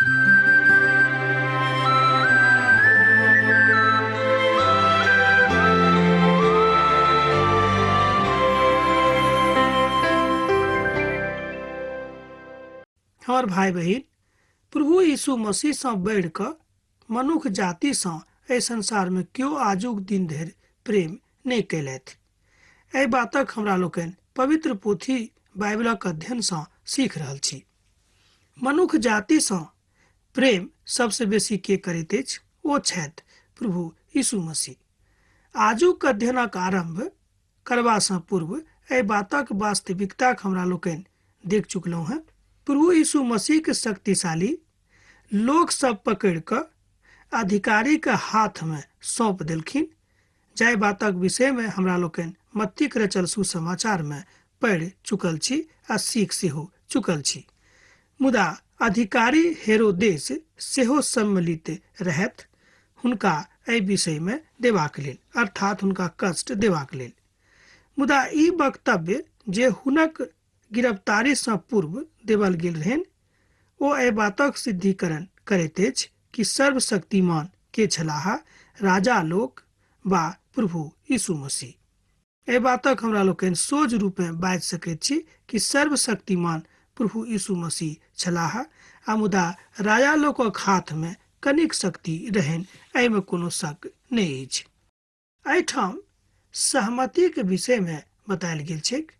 हमर भाई बहिन, प्रभु यीशु मसीह सँ बढ़ि कऽ मनुख जाति सँ एहि संसार मे केओ आजुक दिन धरि प्रेम नहि कयलथि। एहि बातक हमरा लोकनि पवित्र पोथी बाइबलक अध्ययन सँ सीख रहल छी। मनुख जाति सँ प्रेम सबसँ बेसी के करैत अछि, ओ छथि प्रभु यीशु मसीह। आजुक अध्ययनक आरम्भ करबा सँ पूर्व एहि बातक वास्तविकताक हमरा लोकनि देख चुकलहुँ हेँ। प्रभु यीशु मसीह के शक्तिशाली लोक सब पकड़ि कऽ अधिकारी के हाथ मे सौंप देलखिन, जाहि बातक विषय मे हमरा लोकनि मत्तीक रचल सुसमाचार मे पढ़ि चुकल छी आ सीख सेहो चुकल छी। मुदा अधिकारी हेरोदेस सेहो सम्मिलित रहथि हुनका एहि विषय मे देबाक लेल, अर्थात हुनका कष्ट देबाक लेल। मुदा ई वक्तव्य जे हुनक गिरफ्तारी सँ पूर्व देबल गेल रहनि, ओ एहि बातक सिद्धिकरण करैत अछि कि सर्वशक्तिमान के छलाह, राजा लोक वा प्रभु यीशु मसीह। एहि बातक हमरा लोकनि सोझ रूपेँ बाजि सकैत छी कि सर्वशक्तिमान प्रभु यीशु मसीह छलाह, आ मुदा राजा लोकक हाथ मे कनिक शक्ति रहनि, एहि मे कोनो शक नहि अछि। एहिठाम सहमतिक विषय मे बतायल गेल छैक,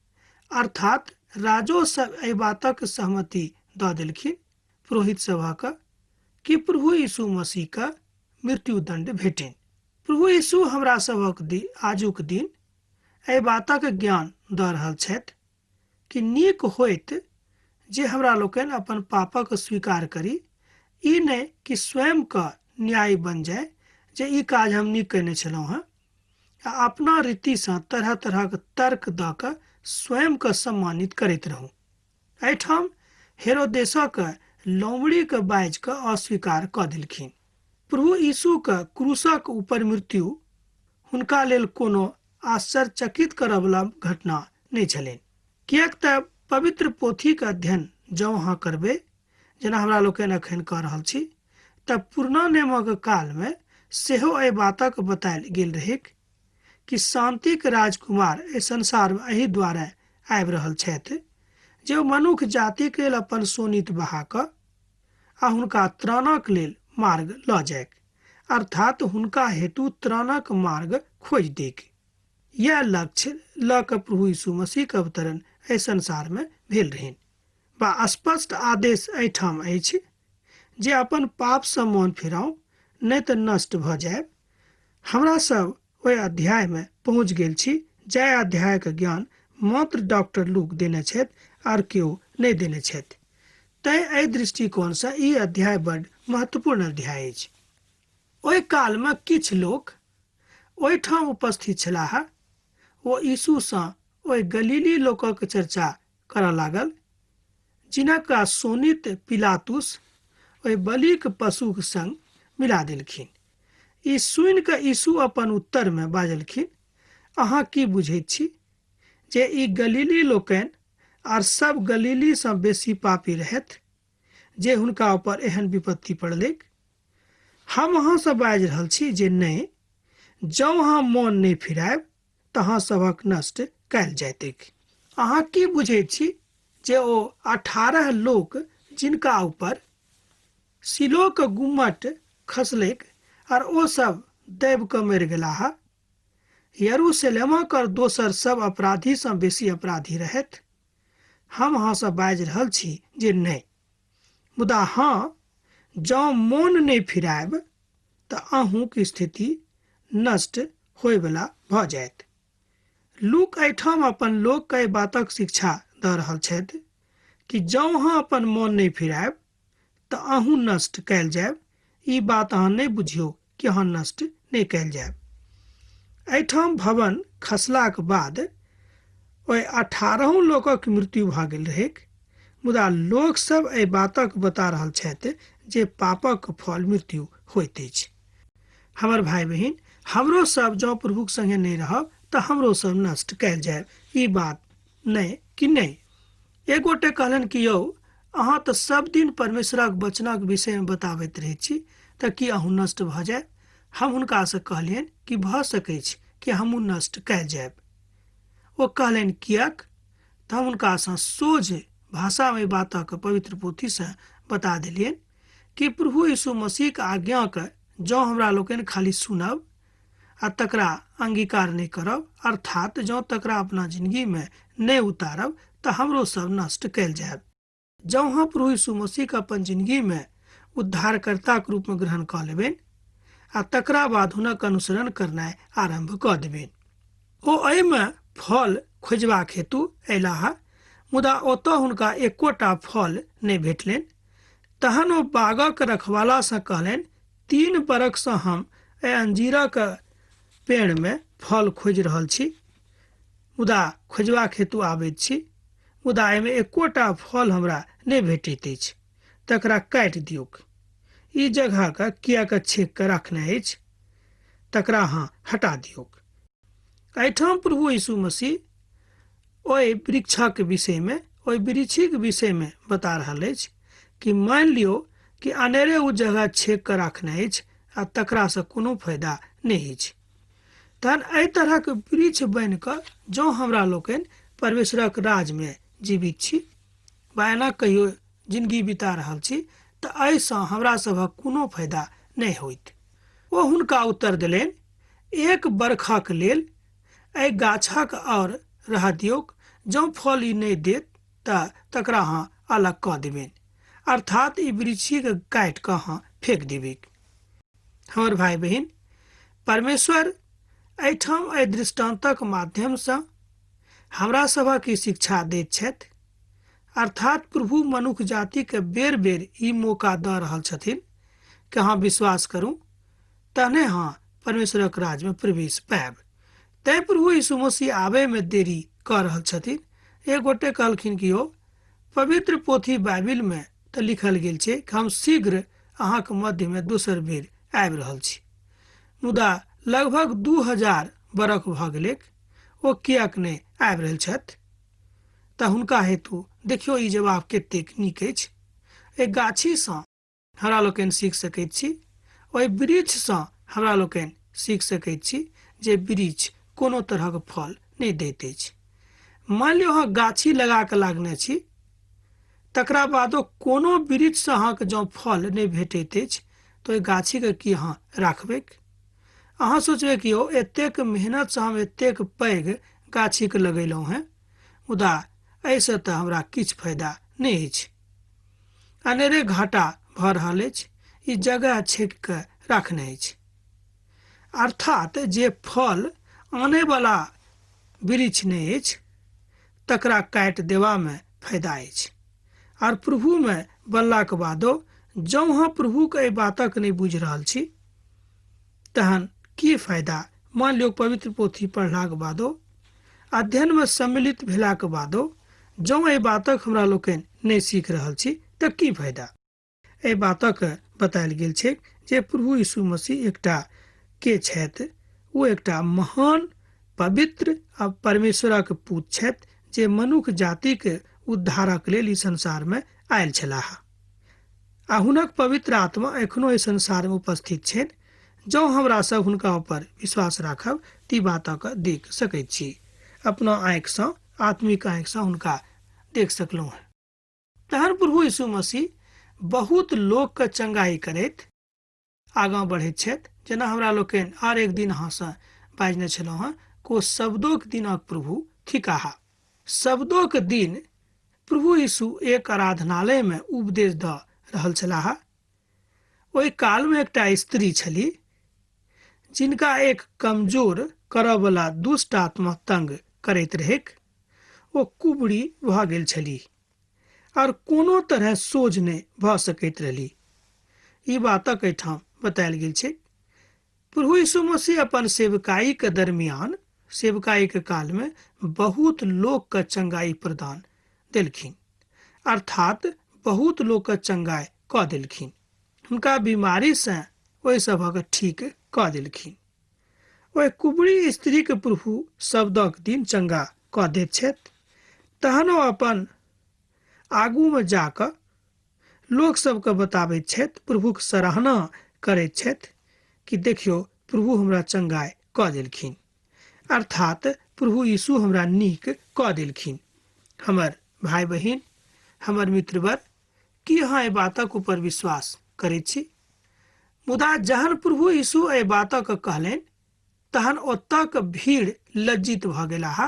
अर्थात राजो सब एहि बातक सहमति दऽ देलखिन पुरोहित सभक कि प्रभु यीशु मसीह के मृत्युदंड भेटनि। प्रभु यीशु हमरा सभक आजुक दिन एहि बातक ज्ञान दऽ रहल छथि कि नीक होइत जे हमरा लोकनि अपन पापक स्वीकार करी, ई नहि कि स्वयं के न्यायी बन जाय जे ई काज हम नीक कयने छलहुँ हेँ, आ अपना रीतिसँ तरह तरहक तर्क दऽ कऽ स्वयं के सम्मानित करैत रहू। एहिठाम हेरोदेसक लोमड़ीके बाजि कऽ अस्वीकार कऽ देलखिन। प्रभु यीशुके क्रूसक ऊपर मृत्यु हुनका लेल कोनो आश्चर्यचकित करऽवला घटना नहि छलनि, किएक तऽ पवित्र पोथीके अध्ययन जँ अहाँ करबै, जेना हमरा लोकनि एखन कऽ रहल छी, तऽ पुरना नियमक कालमे सेहो एहि बातक बतायल गेल रहैक कि शान्तिक राजकुमार एहि संसारमे एहि द्वारे आबि रहल छथि जे ओ मनुख जातिक लेल अपन शोणित बहा कऽ आ हुनका त्राणक लेल मार्ग लऽ जाइक, अर्थात हुनका हेतु त्राणक मार्ग खोजि दैक। यैह लक्ष्य लऽ कऽ प्रभु यीशु मसीहक अवतरण एहि संसारमे भेल रहनि। वा स्पष्ट आदेश एहिठाम अछि जे अपन पापसँ मोन फिराउ, नहि तऽ नष्ट भऽ जायब। हमरा सब ओहि अध्यायमे पहुँच गेल छी जाहि अध्यायक ज्ञान मात्र डॉक्टर लूक देने छथि आर केओ नहि देने छथि। तैं एहि दृष्टिकोणसँ ई अध्याय बड्ड महत्वपूर्ण अध्याय अछि। ओहि कालमे किछु लोक ओहिठाम उपस्थित छलाह। ओ यीशुसँ ओहि गलीली लोकक चर्चा करऽ लागल जिनका शोणित पिलातुस ओहि बलिक पशुक संग मिला देलखिन। ई सुनि कऽ यीशु अपन उत्तरमे बाजलखिन, अहाँ की बुझैत छी जे ई गलीली लोकनि आर सब गलीली सँ बेसी पापी रहथि जे हुनका ऊपर एहन विपत्ति पड़लैक? हम अहाँ सँ बाजि रहल छी जे नहि, जँ अहाँ मोन नहि फिरायब तऽ अहाँ सभक नष्ट कयल जयतैक। अहाँ की बुझैत छी जे ओ 18 लोक जिनका ऊपर शिलोक गुम्मट खसलैक आर ओ सब दैब कऽ मरि गेलाह, यरूशलेमक और दोसर सब अपराधी सँ बेसी अपराधी रहथि? हम अहाँ सँ बाजि रहल छी जे नहि। मुदा हँ, जँ मोन नहि फिरायब तऽ अहूँक स्थिति नष्ट होयवला भऽ जायत। लूक एहिठाम अपन लोकके एहि बातक शिक्षा दऽ रहल छथि कि जँ अहाँ अपन मोन नहि फिरायब तऽ अहूँ नष्ट कयल जायब। ई बात अहाँ नहि बुझियौ कि अहाँ नष्ट नहि कयल जायब। एहिठाम भवन खसलाक बाद ओहि 18 लोकक मृत्यु भऽ गेल रहैक, मुदा लोक सब एहि बातक बता रहल छथि जे पापक फल मृत्यु होइत अछि। हमर भाई बहिन, हमरो सब जँ प्रभुक संगे नहि रहब तऽ हमरो सब नष्ट कयल जायब। ई बात नहि कि नहि। एक गोटे कहलनि कि यौ अहाँ तऽ सब दिन परमेश्वरक वचनक विषयमे बताबैत रहैत छी, तऽ की अहूँ नष्ट भऽ जायब? हम हुनकासँ कहलियनि कि भऽ सकैछ कि हमहूँ नष्ट कयल जायब। ओ कहलनि किएक? तऽ हम हुनकासँ सोझ भाषामे बातक पवित्र पोथीसँ बता देलियनि कि प्रभु यीशु मसीहक आज्ञाके जँ हमरा लोकनि खाली सुनब आ तकरा अंगीकार नहि करब, अर्थात जँ तकरा अपना जिंदगीमे नहि उतारब, तऽ हमरो सब नष्ट कयल जायब। जँ अहाँ प्रभु यीशु मसीहके अपन जिंदगीमे उद्धारकर्ताक रूपमे ग्रहण कऽ लेबनि आ तकरा बाद हुनक अनुसरण करनाइ आरम्भ कऽ देबनि। ओ एहिमे फल खोजबाक हेतु अयलाह, मुदा ओतऽ हुनका एकोटा फल नहि भेटलनि। तहन ओ बागक रखवालासँ कहलनि, 3 बरखसँ हम एहि अंजीरक पेड़मे फल खोजि रहल छी, मुदा खोजबाक हेतु आबैत छी, मुदा एहिमे एकोटा फल हमरा नहि भेटैत अछि। तकरा काटि दियौक। ई जगहके किएक छेक कऽ रखने अछि? तकरा अहाँ हटा दियौक। एहिठाम प्रभु यीशु मसीह ओहि वृक्षक विषयमे, ओहि वृक्षीक विषयमे बता रहल अछि कि मानि लियौ कि अनेरे ओ जगह छेक कऽ रखने अछि आ तकरासँ कोनो फायदा नहि अछि। तहन एहि तरहक वृक्ष बनि कऽ जँ हमरा लोकनि परमेश्वरक राजमे जीवित छी वा एना कहियो जिंदगी बिता रहल छी, तऽ एहिसँ हमरा सभक कोनो फायदा नहि होइत। ओ हुनका उत्तर देलनि, 1 बरखक लेल एहि गाछक आओर रहऽ दियौक, जँ फल ई नहि देत तऽ तकरा अहाँ अलग कऽ देबनि, अर्थात ई वृक्षीके काटि कऽ अहाँ फेक देबैक। हमर भाय बहिन, परमेश्वर एहिठाम एहि दृष्टान्तक माध्यमसँ हमरा सभक ई शिक्षा दैत छथि, अर्थात प्रभु मनुख जातिके बेर बेर ई मौका दऽ रहल छथिन कि अहाँ विश्वास करू तहने अहाँ परमेश्वरक राज्यमे प्रवेश पायब। तैं प्रभु यीशु मसीह आबैमे देरी कऽ रहल छथिन। एक गोटे कहलखिन कि यौ, पवित्र पोथी बाइबिलमे तऽ लिखल गेल छै कि हम शीघ्र अहाँके मध्यमे दोसर बेर आबि रहल छी, मुदा लगभग 2000 बरख भऽ गेलैक, ओ किएक नहि आबि रहल छथि? तऽ हुनका हेतु देखियौ ई जवाब कतेक नीक अछि। एहि गाछीसँ हमरा लोकनि सीख सकैत छी, ओहि वृक्षसँ हमरा लोकनि सीख सकैत छी जे वृक्ष कोनो तरहक फल नहि दैत अछि। मानि लियौ अहाँ गाछी लगा कऽ लागने छी, तकरा बादो कोनो वृक्षसँ अहाँके जँ फल नहि भेटैत अछि तऽ ओहि गाछीके की अहाँ राखबैक? अहाँ सोचबै कि यौ एतेक मेहनतसँ हम एतेक पैघ गाछीके लगेलहुँ हेँ, मुदा एहिसँ तऽ हमरा किछु फायदा नहि अछि, अनेरे घाटा भऽ रहल अछि, ई जगह छेकि कऽ राखने अछि। अर्थात जे फल आनैवला वृक्ष नहि अछि तकरा काटि देबामे फायदा अछि। आर प्रभुमे बनलाक बादो जँ अहाँ प्रभुके एहि बातक नहि बुझि रहल छी तहन की फायदा? मान लियौ पवित्र पोथी पढ़लाक बादो, अध्ययनमे सम्मिलित भेलाक बादो जँ एहि बातक हमरा लोकनि नहि सीख रहल छी तऽ की फायदा? एहि बातक बतायल गेल छै जे प्रभु यीशु मसीह एकटा के छथि, ओ एकटा महान पवित्र आ परमेश्वरक पूत छथि जे मनुख जातिक उद्धारक लेल ई संसारमे आयल छलाह आ हुनक पवित्र आत्मा एखनो एहि संसारमे उपस्थित छनि। जँ हमरा सब हुनका ऊपर विश्वास राखब तऽ ई बातक देख सकैत छी, अपना आँखिसँ, आत्मिक आँखिसँ हुनका देख सकलहुँ हेँ। तहन प्रभु यीशु मसीह बहुत लोकके चंगाई करैत आगाँ बढ़ैत छथि, जेना हमरा लोकनि आर एक दिन अहाँसँ बाजने छलहुँ हेँ को शब्दोक दिनक प्रभु थिकाह। शब्दोक दिन प्रभु यीशु एक आराधनालयमे उपदेश दऽ रहल छलाह। ओहि कालमे एकटा स्त्री छली जिनका एक कमजोर करऽवला दुष्ट आत्मा तंग करैत रहैक। ओ कुबड़ी भऽ गेल छली आर कोनो तरह सोझ नहि भऽ सकैत रहली। ई बातक एहिठाम बतायल गेल छै। प्रभु यीशु मसीह अपन सेवकाई के दरमियान, सेवकाई के काल में बहुत लोक के चंगाई प्रदान देलखिन, अर्थात बहुत लोक के चंगाई कऽ देलखिन, हुनका बीमारी से ओहि सभक ठीक कऽ देलखिन। ओहि कुबड़ी स्त्री के प्रभु शब्दक दिन चंगा कऽ दैत छथि। तहन ओ अपन आगू में जाकऽ लोक सबके बताबैत छथि, प्रभुक सराहना करैत छथि कि देखियौ प्रभु हमरा चंगाइ कऽ देलखिन, अर्थात प्रभु यीशु हमरा नीक कऽ देलखिन। हमर भाय बहिन, हमर मित्रवर, की अहाँ एहि बातक ऊपर विश्वास करैत छी? मुदा जहन प्रभु यीशु एहि बातक कहलनि तहन ओतक भीड़ लज्जित भऽ गेलाह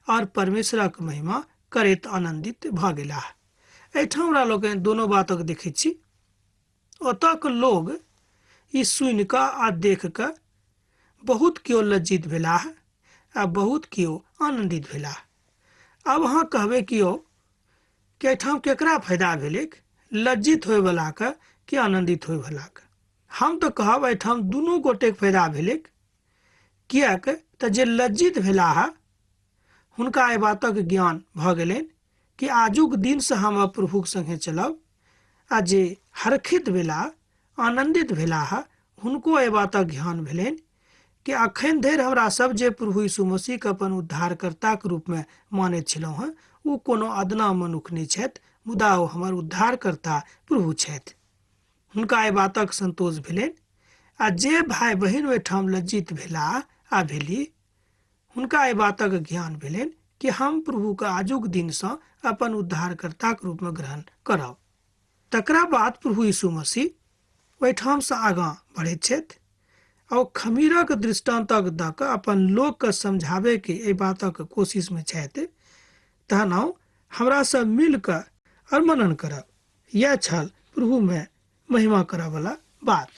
और परमेश्वरक महिमा करैत आनंदित भऽ गेलाह। एहिठाम हमरा लोकनि दोनो बातक देखैत छी। ओतक लोग ई सुनि कऽ आ देख कऽ बहुत केओ लज्जित भेलाह आ बहुत केओ आनंदित भेलाह। आब अहाँ कहबै कि यौ कि एहिठाम केकरा फायदा भेलैक, लज्जित होयवलाके कि आनंदित होयवलाके? हम तऽ कहब एहिठाम दुनू गोटेके फायदा भेलैक, किएक तऽ जे लज्जित भेलाह हुनका एहि बातक ज्ञान भऽ गेलनि कि आजुक दिनसँ हम अब प्रभुक संगे चलब, आ जे हरखित भेलाह, आनंदित भेलाह, हुनको एहि बातक ज्ञान भेलनि कि अखन धरि हमरा सब जे प्रभु यीशु मसीहके अपन उद्धारकर्ताके रूपमे मानैत छलहुँ हँ ओ कोनो अदना मनुख नहि छथि, मुदा ओ हमर उद्धारकर्ता प्रभु छथि। हुनका एहि बातक संतोष भेलनि। आ जे भाय बहिन ओहिठाम लज्जित भेलाह आ भेली, हुनका एहि बातक ज्ञान भेलनि कि हम प्रभुके आजुक दिनसँ अपन उद्धारकर्ताके रूपमे ग्रहण करब। तकरा बाद प्रभु यीशु मसीह ओहिठामसँ आगाँ बढ़ैत छथि आ ओ खमीरक दृष्टान्तक दऽ कऽ अपन लोकके समझाबैके एहि बातक कोशिशमे छथि। तहन आउ हमरा सब मिल कऽ और मनन करब। यह छल प्रभुमे महिमा करऽवला बात।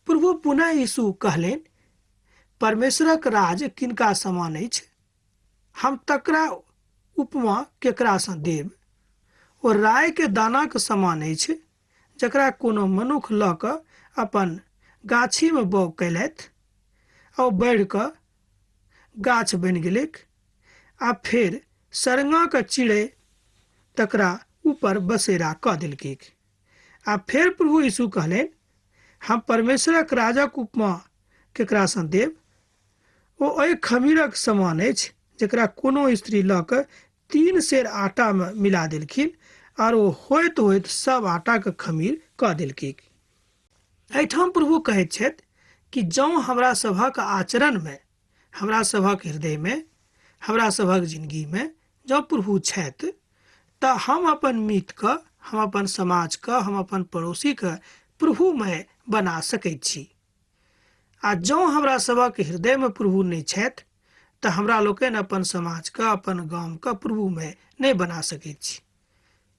प्रभु पुनः यीशु कहलनि, परमेश्वरक राज किनका समान अछि? हम तकरा उपमा केकरासँ देब? ओ राय के दानाक समान अछि, जकरा कोनो मनुख लऽ कऽ अपन गाछीमे बौग कयलथि आ ओ बढ़ि कऽ गाछ बनि गेलैक आ फेर सरंगाक चिड़ै तकरा ऊपर बसेरा कऽ देलकैक। आ फेर प्रभु यीशु कहलनि, हम परमेश्वरक राजक उपमा केकरासँ देब? ओ एहि खमीरक समान अछि जकरा कोनो स्त्री लऽ कऽ 3 सेर आटामे मिला देलखिन आर ओ होइत होइत सब आटाके खमीर कऽ देलकैक। एहिठाम प्रभु कहैत छथि कि जँ हमरा सभक आचरणमे, हमरा सभक हृदयमे, हमरा सभक जिंदगीमे जँ प्रभु छथि तऽ हम अपन मितके, हम अपन समाजके, हम अपन पड़ोसीके प्रभुमय बना सकैत छी। आ जँ हमरा सभक हृदयमे प्रभु नहि छथि तऽ हमरा लोकनि अपन समाजके, अपन गामके प्रभुमय नहि बना सकैत छी।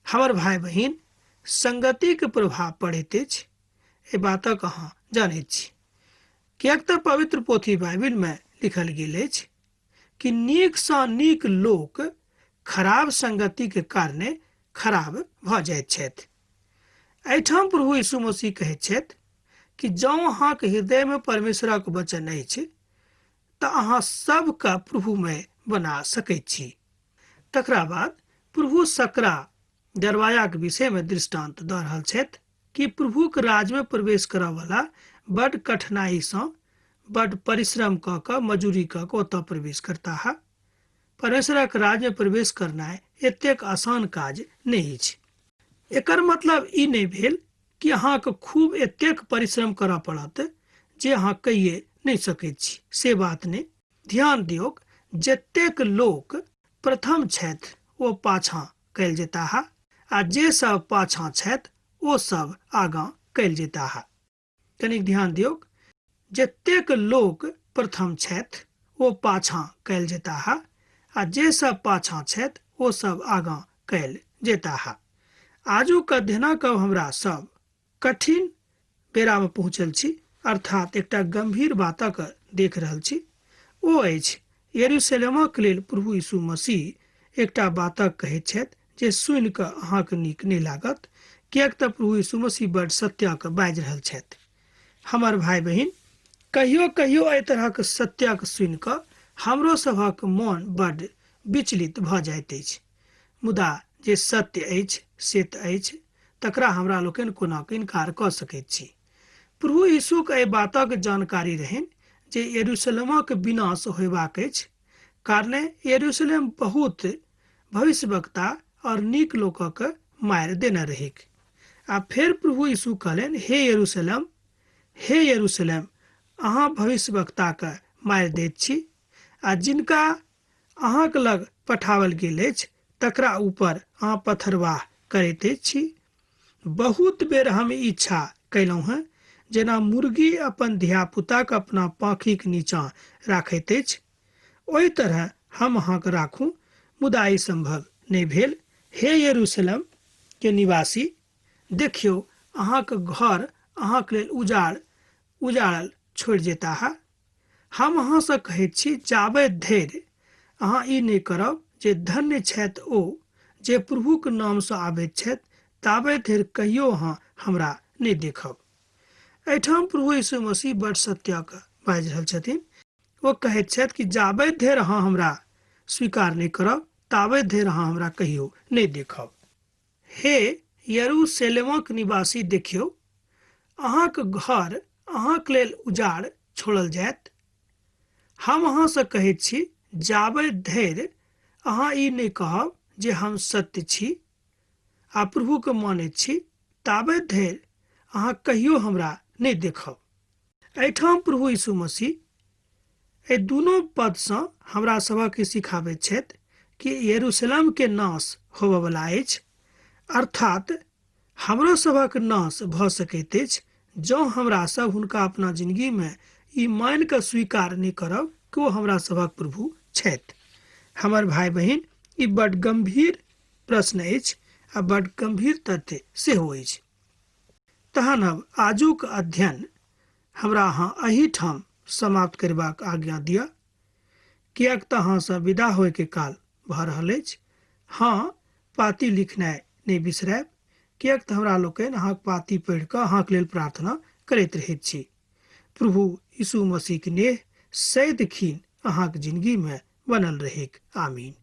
हमर भाय बहिन, संगतिके प्रभाव पड़ैत अछि, एहि बातक अहाँ जानैत छी, किएक तऽ पवित्र पोथी बाइबिलमे लिखल गेल अछि कि नीकसँ नीक लोक खराब संगतिके कारणे खराब भऽ जाइत छथि। एहिठाम प्रभु यीशु मसीह कहैत छथि कि जँ अहाँके हृदयमे परमेश्वरक वचन अछि तऽ अहाँ सबके प्रभुमय बना सकैत छी। तकरा बाद प्रभु सकरा दरवाजाक विषयमे दृष्टांत दऽ रहल छथि कि प्रभुक राज्यमे प्रवेश करऽवला बड कठिनाइसँ, बड परिश्रम कऽ कऽ, मजूरी कऽ कऽ ओतऽ प्रवेश करताह। परमेश्वरक राज्यमे प्रवेश करनाइ एतेक आसान काज नहि अछि। एकर मतलब ई नहि भेल कि अहाँके खूब एतेक परिश्रम करऽ पड़त जे अहाँ कहिए नहि सकैत छी, से बात नहि। ध्यान दियौक, जतेक लोक प्रथम छथि ओ पाछाँ कयल जेताह आ जे सब पाछाँ छथि ओ सब आगाँ कयल जेताह। कनिक ध्यान दियौक, जतेक लोक प्रथम छथि ओ पाछाँ कयल जेताह आ जे सब पाछाँ छथि ओ सब आगाँ कयल जेताह। आजुक अध्ययनक हमरा सब कठिन बेरामे पहुँचल छी, अर्थात एकटा गंभीर बातक देख रहल छी। ओ अछि यरूशलेमक लेल प्रभु यीशु मसीह एकटा बातक कहैत छथि जे सुनि कऽ अहाँके नीक नहि लागत, किएक तऽ प्रभु यीशु मसीह बड सत्यक बाजि रहल छथि। हमर भाय बहिन, कहियो कहियो एहि तरहक सत्यक सुनि कऽ हमरो सभक मन बड विचलित भऽ जाइत अछि, मुदा जे सत्य अछि से तऽ अछि, तकरा हमरा लोकनि कोना कऽ इनकार कऽ सकैत छी। प्रभु यीशुक एहि बातक जानकारी रहनि जे यरूशलेमक विनाश होयबाक अछि, कारणे यरूशलेम बहुत भविष्यवक्ता और नीक लोकक मारि देने रहैक। आ फेर प्रभु यीशु कहलनि, हे यरूशलेम, हे यरूशलेम, अहाँ भविष्यवक्ताके मारि दैत छी आ जिनका अहाँक लग पठाओल गेल अछि तकरा ऊपर अहाँ पथरवाह करैत छी। बहुत बेर हम इच्छा कयलहुँ हेँ जेना मुर्गी अपन धियापुताके अपना पाँखिक नीचाँ राखैत अछि ओहि तरह हम अहाँके राखू, मुदा ई सम्भव नहि भेल। हे यरूशलेम के निवासी, देखियौ अहाँके घर अहाँके लेल उजाड़ल छोड़ि जेताह। हम अहाँसँ कहैत छी, जाबे धरि अहाँ ई नहि करब जे धन्य छथि ओ जे प्रभुक नामसँ आबैत छथि, ताबे धरि कहियो अहाँ हमरा नहि देखब। एहिठाम प्रभु यीशु मसीह बड सत्यक बाजि रहल छथिन। ओ कहैत छथि कि जाबे धरि अहाँ हमरा स्वीकार नहि करब ताबे धरि अहाँ हमरा कहियो नहि देखब। हे यरूशलेमक निवासी, देखियौ अहाँक घर अहाँक लेल उजाड़ छोड़ल जायत। हम अहाँसँ कहैत छी, जाबे धरि अहाँ ई नहि कहब जे हम सत्य छी आ प्रभुके मानैत छी, ताबे धरि अहाँ कहियो हमरा नहि देखब। एहिठाम प्रभु यीशु मसीह एहि दुनू पदसँ हमरा सभक ई सिखाबैत छथि कि यरूशलेम के नाश होबयवला अछि, अर्थात हमरो सभक नाश भऽ सकैत अछि जँ हमरा सब हुनका अपना जिंदगी में ई मान कऽ स्वीकार नहि करब कि ओ हमरा सभक प्रभु छथि। हमर भाई बहिन, ई बड गंभीर प्रश्न अछि आ बड गंभीर तथ्य सेहो अछि। तहन अब आजुक अध्ययन हमरा अहाँ एहिठाम समाप्त करबाक आज्ञा दिअ, किएक तऽ अहाँसँ विदा होयके काल भऽ रहल अछि। हँ, पाती लिखनाइ नहि बिसरायब, किएक तऽ हमरा लोकनि अहाँक पाती पढ़ि कऽ अहाँक लेल प्रार्थना करैत रहैत छी। प्रभु यीशु मसीहक नेह सदिखिन अहाँक जिंदगीमे बनल रहैक। आमीन।